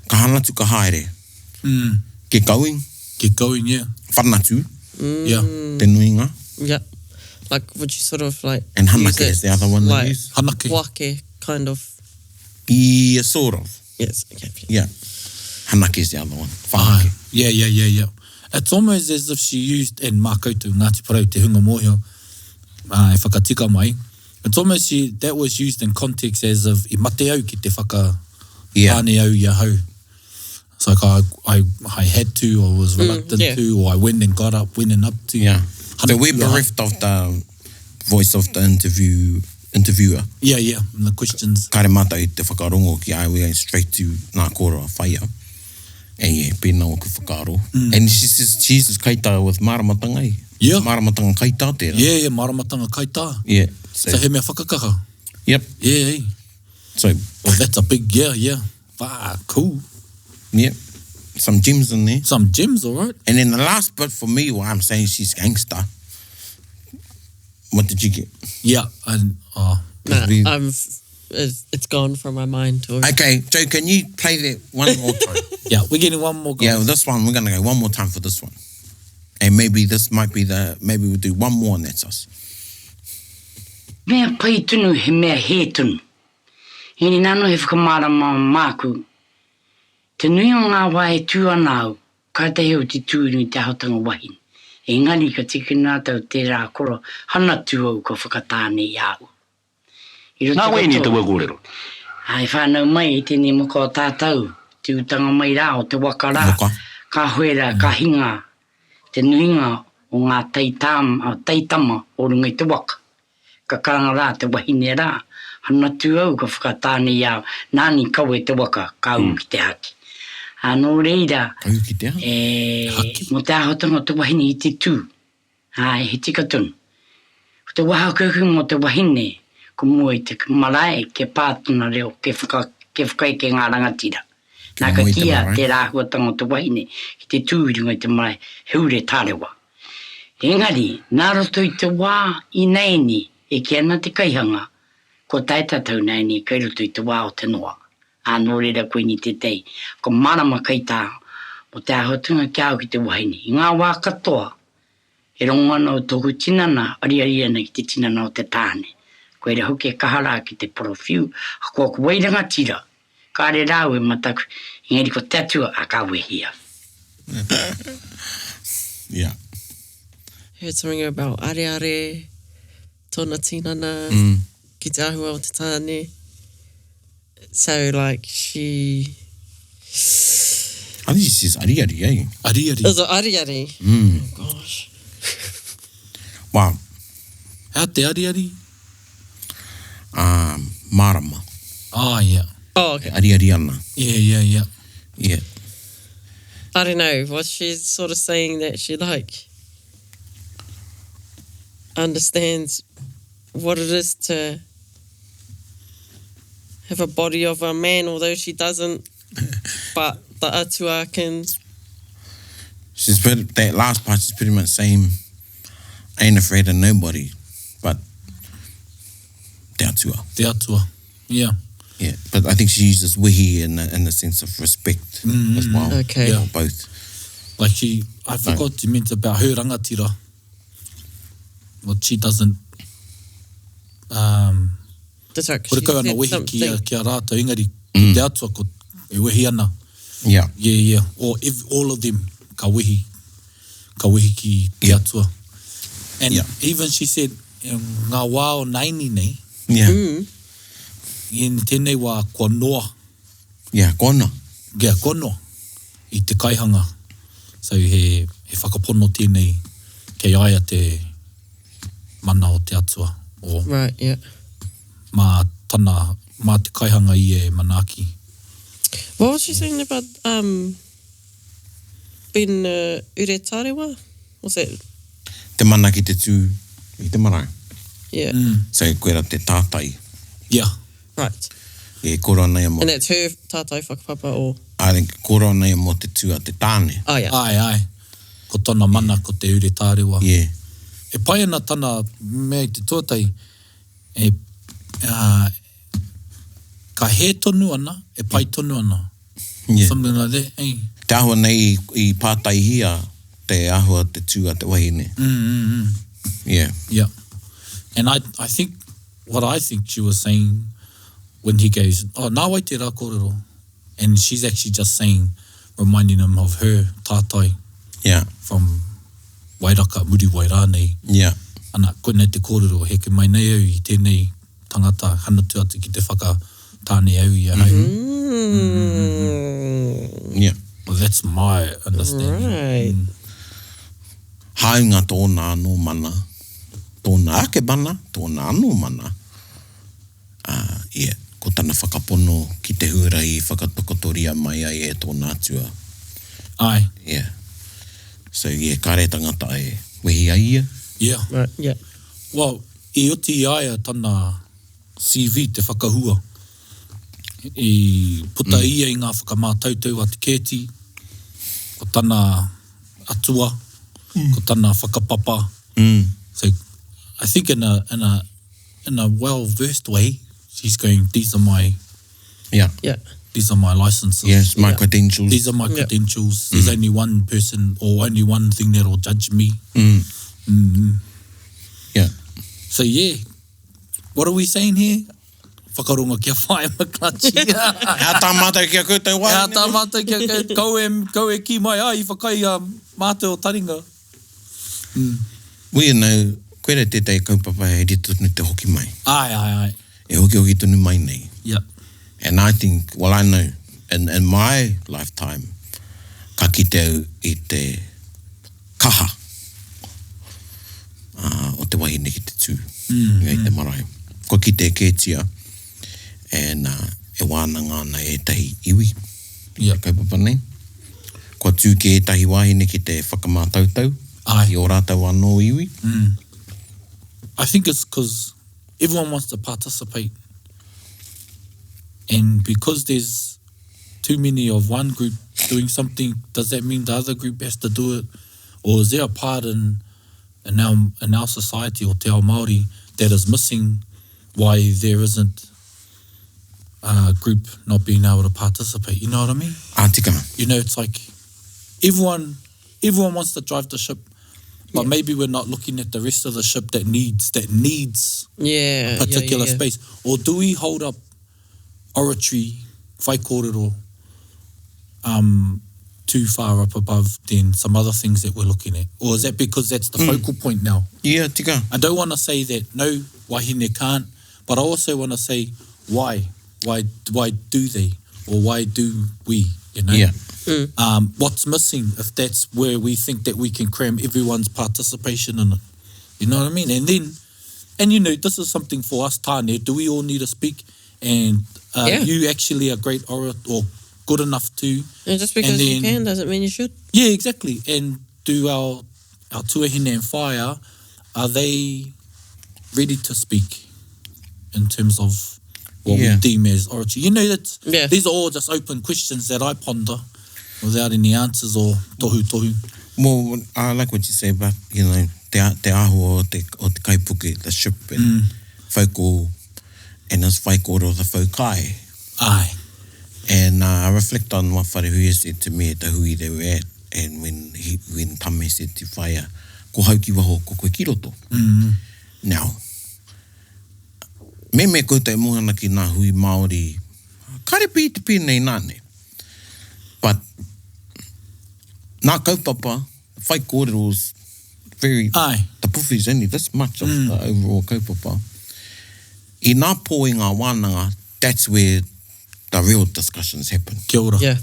ka hanatu ka haere. Mm. Get going. Get going, yeah. Whanatu. Mm. Yeah. Te nuinga. Yeah. Like, would you sort of like And use hanake it is the other one they like use. Hanake. Wake, kind of. Yeah, sort of. Yes, okay. Yeah. Hanake is the other one. Ah, Whanake. yeah, yeah, yeah, yeah. It's almost as if she used, and mā koutou, Ngāti Porou, te hunga mōhio, uh, e whakatika mai, it's almost she, that was used in context as if i mate au ki te whaka Yeah. tāne au i ahau. It's like I, I, I had to, or was reluctant yeah. to, or I went and got up, went and up to. Yeah. So we're Hanatu, bereft of the voice of the interview interviewer. Yeah, yeah, and the questions. Kāre mātou i te whakarongo ki a ia, we went straight to ngā kōrero a Whaia. And yeah, pēnā ōku whakaaro. And she says, Jesus kaitā with māramatanga i. Yeah. Māramatanga kaitā tērā. Yeah, yeah, māramatanga kaitā. Yeah. So, So he mea whakakaha. yep. Yeah, eh. So, Well, that's a big yeah, yeah. Wah, cool. yeah. Some gems in there. Some gems, all right. And then the last bit for me, why I'm saying she's gangster. What did you get? Yeah, and oh, Nah, we- I'm, it's, it's gone from my mind already. Okay, Joe, can you play that one more time? yeah, we're getting one more go. Yeah, well, this one, we're going to go one more time for this one. And maybe this might be the, maybe we'll do one more and that's us. Mea pai tonu, he mea hē tonu. Engari nā anō he whakamārama māku. Te nui o ngā wā e tū ana au, kātahi au te tū i runga i te ahotanga wahine. Engari ka tikina atu au tērā koro hanatu au kua whakatāne i a au. I roto Nā wai ēnei katoa. taua kōrero? Ā, i whānau mai i tēnei moko o tātou, te utanga mai rā o te waka rā, Waka. ka hoe rā, ka hinga te nuinga o ngā taitama o runga i te waka. Ka karanga rā te wahine rā, hanatu au ka whakatāne i a au, nāni kawe te waka, ka ū ki te haki. Ā, nō reira, Ka ū ki te aha? e, mō te āhuatanga o te wahine i te tū, āe, he tika tonu. Ko te waha kuku mō te wahine, ko mua i te marae, kia pā tona reo, kia whaka, kia whakaeke ngā rangatira. Kia Nā ka moe i te kīia marae. tērā āhuatanga o te wahine ki te tū i runga i te marae, he ure tārewa. Engari, nā roto i te wā ināianei e kī ana te kaihanga, kua tae tātou nāianei kai roto i te wā o te noa. Ā, nō reira koinei tētahi whakamārama kaitā mō te āhuatanga ki a au ki te wahine. I ngā wā katoa, e rongo ana au tōku tinana ariari ana ki te tinana o te tāne. Koira hoki e kaha rā ki te porowhiu, ahakoa ko wai rangatira. Kāre rāua e mataku, engari ko te Atua, a ka wehi au. Yeah. Heard something about areare, tōna tinana, ki te āhua o te tāne. So like she. I think she says ariari, eh? Ariari. Is it ariari? Mm. Oh gosh. Wow. Hea te ariari? Um, mārama. Ah, yeah. Oh, okay. E ariari ana. Yeah, yeah, yeah. Yeah. I don't know. Was she sort of saying that she like understands what it is to have a body of a man, although she doesn't, but the atua can. She's pretty, that last part, she's pretty much saying, I ain't afraid of nobody, but te atua. Te atua, yeah. Yeah, but I think she uses wehi in the, in the sense of respect mm, as well. Okay. Yeah. Both. Like she, I forgot to mention about her rangatira. Well, she doesn't um, That's right, 'cause she Horekau ana said wehi ki a, something. ki a rātou, engari ki te atua ko e wehi ana. Yeah. Yeah, yeah. Or if all of them ka wehi, ka wehi ki te Yeah. atua. And Yeah. even she said, in ngā wā o naini nei, Yeah. in tēnei wā kua noa, Yeah, kua noa. yeah, kua noa i te kaihanga. So he, he whakapono tēnei kei a ia te mana o te atua. Or, Right, yeah. Mā tana, mā te kaihanga ia e manaaki. What was she saying about um, being uh, ure tārewa? Was that, Te mana ki te tū i te marae. yeah, So koira te tātai. Yeah. right. E koro ana ia mō, And that's her tātai whakapapa or, I think koro ana ia mō te tū a te tāne. oh yeah. Āe, āe. Ko tana mana ko te ure tārewa. Yeah. E pai ana tana mea i te tuatahi, e, ā, ka hē tonu ana, e pai tonu ana. Yeah. Something like that, eh? Te āhua nei i pātaihia te āhua te tū a te wahine. Mm, mm, mm. Yeah. Yeah. And I, I think, what I think she was saying when he goes, oh, nā wai tērā kōrero? And she's actually just saying, reminding him of her tātai Yeah. from Wairaka, Muriwai rānei. Yeah. Ana, koinei te kōrero, heke mai nei au i tēnei tangata hanatu atu ki te whakatāne au i ahau. Mm. Yeah. Well, that's my understanding. Right. Hāunga tōna anō mana, tōna ake mana, tōna anō mana, ā, ia, ko tana whakapono ki te huarahi i whakatakotoria mai ai e tōna atua. Āe. Yeah. So, yeah, kāre tangata e wehi ai ia. Yeah. Right, yeah. Well, i oti i a ia tana CV te whakahua. I puta ia i ngā whakamātautau a Te Keeti, ko tana atua, ko tana whakapapa. So, I think in a, in a, in a well-versed way, she's going, these are my, Yeah. Yeah. these are my licenses. Yes, my Yeah. credentials. These are my Yeah. credentials. There's only one person or only one thing that'll judge me. Yeah. So yeah, what are we saying here? Whakarongo kia whaia McClutchie. Hea tā mātou ki a koutou Hea wāhine? tā mātou kia koutou, kau e, kau e kī mai, ai, i whakai a mātou o taringa. Well, you know, koira tētahi kaupapa he rite tonu te hoki mai. Ai, ai, ai. E hokihoki tonu mai nei. Yeah. And I think, well I know, in, in my lifetime, ka kite au i te kaha uh, o te wahine ki te tū mm, i te marae. Kua kite kētia, and uh, e wānanga ana ētahi iwi i Yeah. te kaupapa nei. Kua tū ki ētahi wāhine ki te whakamātautau Ai. i ō rātou anō iwi. I think it's because everyone wants to participate. And because there's too many of one group doing something, does that mean the other group has to do it? Or is there a part in, in, our, in our society or te ao Māori that is missing why there isn't a group not being able to participate? You know what I mean? Ā, tikanga. You know, it's like everyone everyone wants to drive the ship, but maybe we're not looking at the rest of the ship that needs that needs Yeah. particular yeah, yeah, yeah. space. Or do we hold up oratory Whaikōrero um, too far up above than some other things that we're looking at? Or is that because that's the mm. focal point now? Yeah, tika. I don't want to say that no, wahine can't, but I also want to say why? Why, why do they? Or why do we? You know? Yeah. Mm. Um, what's missing if that's where we think that we can cram everyone's participation in it? You know what I mean? And then, and you know, this is something for us, Tane. Do we all need to speak? And uh, yeah. you actually a great orator or good enough to. And just because and then, you can doesn't mean you should. Yeah, exactly. And do our our tuahine and whaea, are they ready to speak in terms of what yeah. we deem as oratory? You know, that's, yeah. these are all just open questions that I ponder without any answers or tohu tohu. Well, I like what you say about, you know, te, te āhua o te, o te kaipuke, the ship and mm. focal, and his whaikōrero, the fokai. Aye. And uh, I reflect on what Wharehuia said to me at the hui they were at, and when he, when Tame said to Whaea, ko hau ki waho, ko koe ki roto. Mm -hmm. Now, me me koutou e moe ana ki ngā hui Māori, kare pī te pēnei nāne. But, nā kaupapa, whaikōrero is very, Aye. the puwhi is only this much of mm. the overall kaupapa. I nā pō i ngā wānanga, that's where the real discussions happen. Kia ora. Yeah.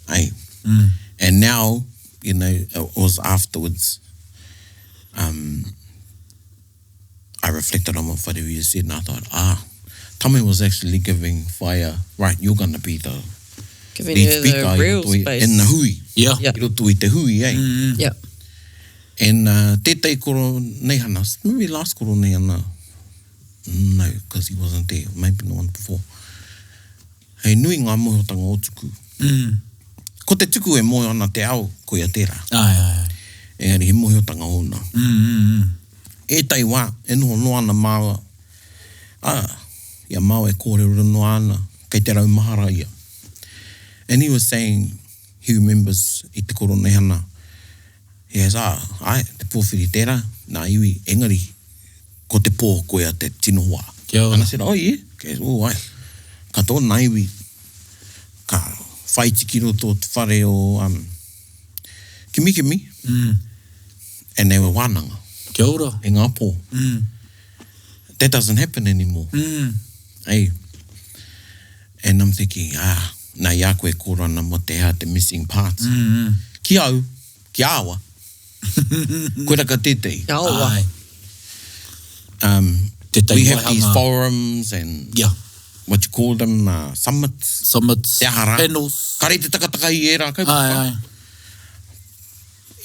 Hey. Mm. And now, you know, it was afterwards, um, I reflected on what Wharehuia said and I thought, ah, Tame was actually giving fire, right, you're going to be the Giving lead her speaker the i real roto i, space. in the hui. Yeah. Yeah. I roto i te hui, eh? Mm. Yeah. And uh, tētahi koro neihana, maybe last koro neihana, no, because he wasn't there, maybe the one before. He nui ngā mōhiotanga o Tuku. Mm. Ko te Tuku e moe ana te ao, koia tērā. Aye, aye, aye. Engari he mōhiotanga ōna. Mm, mm, mm. Ētahi wā, e noho noa ana māua, ā, i a māua e kōrero noa ana, kei te raumahara ia. And he was saying, he remembers i te koroneihana, he has, ā, āe, te pōwhiri tērā, nā iwi, engari, ko te pō koia te tino wā. Kia ora. And I said, oh yeah, okay, oh āe. Ka tōna iwi, ka whaiti ki roto o te whare o um, Kimikimi, mm. and they were wānanga. Kia ora. I ngā pō. Mm. That doesn't happen anymore. Mm. Hey. And I'm thinking, ah, nā i a koe kōrero ana mō te hea te missing parts. Mm -hmm. Ki au, ki a awa, koira ka tētehi. Kia awa. Ai. Um, Tētahi we have these waihanga. forums and Yeah. what you call them, uh, summits. Summits. Te aha rā. Panels. Kare te takataka i ērā kaupapa. Ai, ai.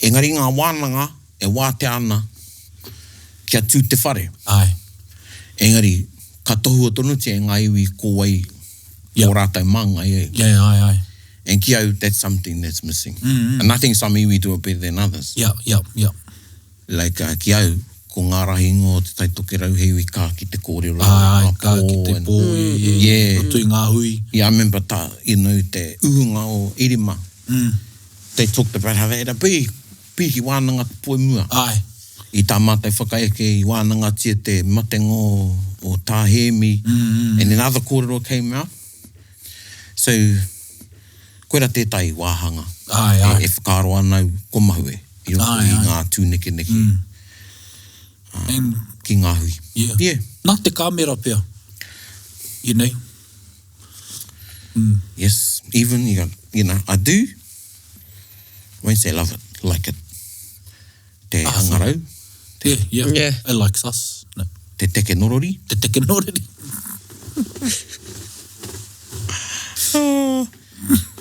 Engari ngā wānanga e wātea ana kia tū te whare. Ai. Engari, ka tohua tonutia e ngā iwi ko wai Yeah. o rātou māngai e. Yeah, ai, ai. And ki au, that's something that's missing. Mm, mm. And I think some iwi do it better than others. Yeah, yeah, yeah. Like, uh, ki au, ko ngā rahinga o Te Tai Tokerau he iwi kā ki te kōrero. Ai, ngā ka ki te and- pō, yeah, yeah. Yeah. Roto i ngā hui. Yeah, I remember tā, you know, te uhunga o Irima. Mm. They talked about how they had a big, big wānanga te pō i mua. Ai. I tā mātou whakaeke i wānangatia te matenga o, o Tā Hēmi. Mm, And then other kōrero came out. So, koira tētahi wāhanga. Ai, ai. E, e whakaaro ana au ko Mahue i roto Ai, i ai. ngā tūnekeneke Mm. And, ki ngā hui. yeah. Yeah. Nā te kāmera pea. You know. Mm. Yes. Even, you, got, you know, I do. Won't say love it, like it. Te Ah, hangarau, Yeah, yeah. Yeah. It likes us. No. te teke norori. Te teke norori.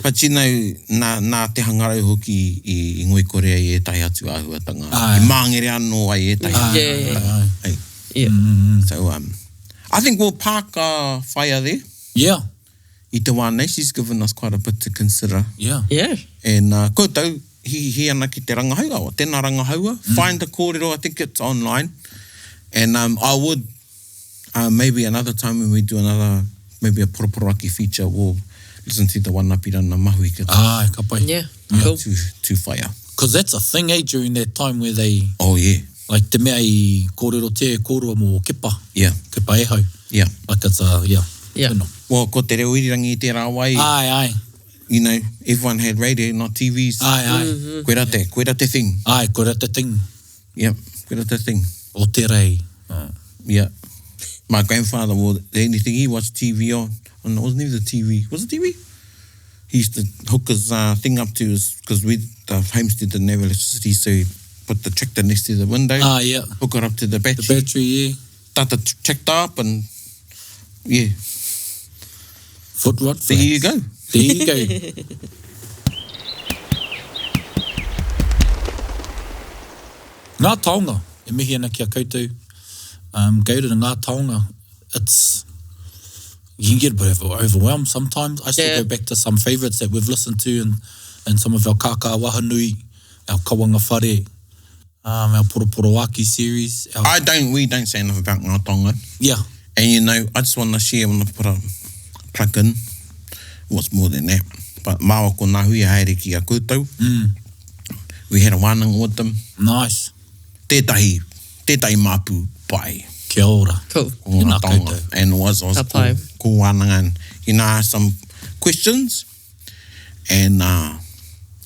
But you know, nā, nā te hangarau hoki i, i ngoikore ai ētahi atu āhuatanga. Ai. I māngere anō ai ētahi Ai, Yeah, yeah, ai, ai. Ai. Yeah. Mm. So, um, I think we'll park uh, whaea there. Yeah, I te wā nei, she's given us quite a bit to consider. yeah. Yeah. And uh, koutou, hihi ana ki te rangahaua. O, tēnā rangahaua. Mm. Find the kōrero, I think it's online. And um, I would, uh, maybe another time when we do another, maybe a poroporoaki feature, we'll listen to the one Apirana Mahuika Ai, ka pai. Yeah. Cool. to, to whaea. Because that's a thing, eh, during that time where they, Oh, yeah. like te mea i kōrero te kōrua mō Kepa. Yeah, Kepa e hau. yeah. Like it's a, yeah. Yeah. Tino. Well, ko te reo irirangi i tērā wā i, Āe, āe. you know, everyone had radio, not TVs. Āe, āe. Koira te, koira te thing. Āe, koira te thing. Yep, koira te thing. O te rei. Yeah. My grandfather, well, the only thing he watched TV on, oh, no, it wasn't even the TV. Was it TV? He used to hook his uh, thing up to his, because we, the homestead didn't have electricity, so he put the tractor next to the window. Ah, yeah. Hook it up to the battery. The battery, yeah. Start the tractor up and, yeah. Foot rot There you go. There you go. Ngā taonga, e mihi ana ki a koutou. Um, go to the ngā taonga. It's, you can get a bit overwhelmed sometimes. I still Yeah. go back to some favourites that we've listened to and, and some of our kākā wahanui, our kawanga whare, um, our poroporoaki series. Our, I don't, we don't say enough about ngā taonga. yeah. And you know, I just want to share, I want to put a plug in. What's more than that? But māua ko ngā hui haere ki a koutou. Mm. We had a wānanga with them. Nice. Tētahi, tētahi māpu pai. Kia ora. Cool. Ko ngā Tēnā taonga. koutou. And it was, it was Ka cool, pai. cool wānanga. And, you know, I asked some questions and uh,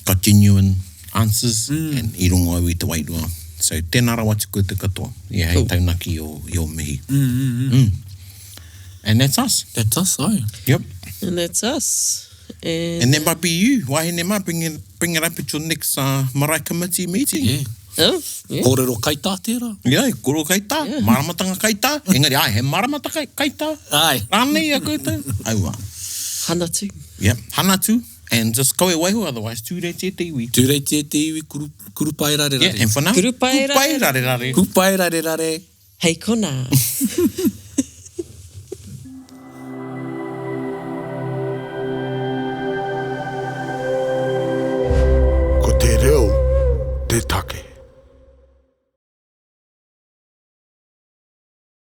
got genuine answers mm. and i rongo au i te wairua. So, tēnā rawa atu koutou katoa. Yeah, hei Cool. taunaki o, i o mihi. Mm, mm, mm. Mm. And that's us. That's us, eh? Yep. And that's us. And, And that might be you. Wahine mā, bring it, bring it up at your next uh, marae committee meeting. Yeah. oh, yeah. Kōrero kaitā tērā. Yeah, koro kaitā, Yeah. maramatanga kaitā. Engari, ai, he maramata kai, kaitā. Ai. Rānei a koutou. Aua. Hanatu. Yep. Hanatu. And just kawe waiho, otherwise tūrei te te iwi. Tūrei te te iwi, kuru, kurupai rare rare. Yeah, and for now, Kurupai kurupai rare rare. Kurupai rare rare. Hei kona.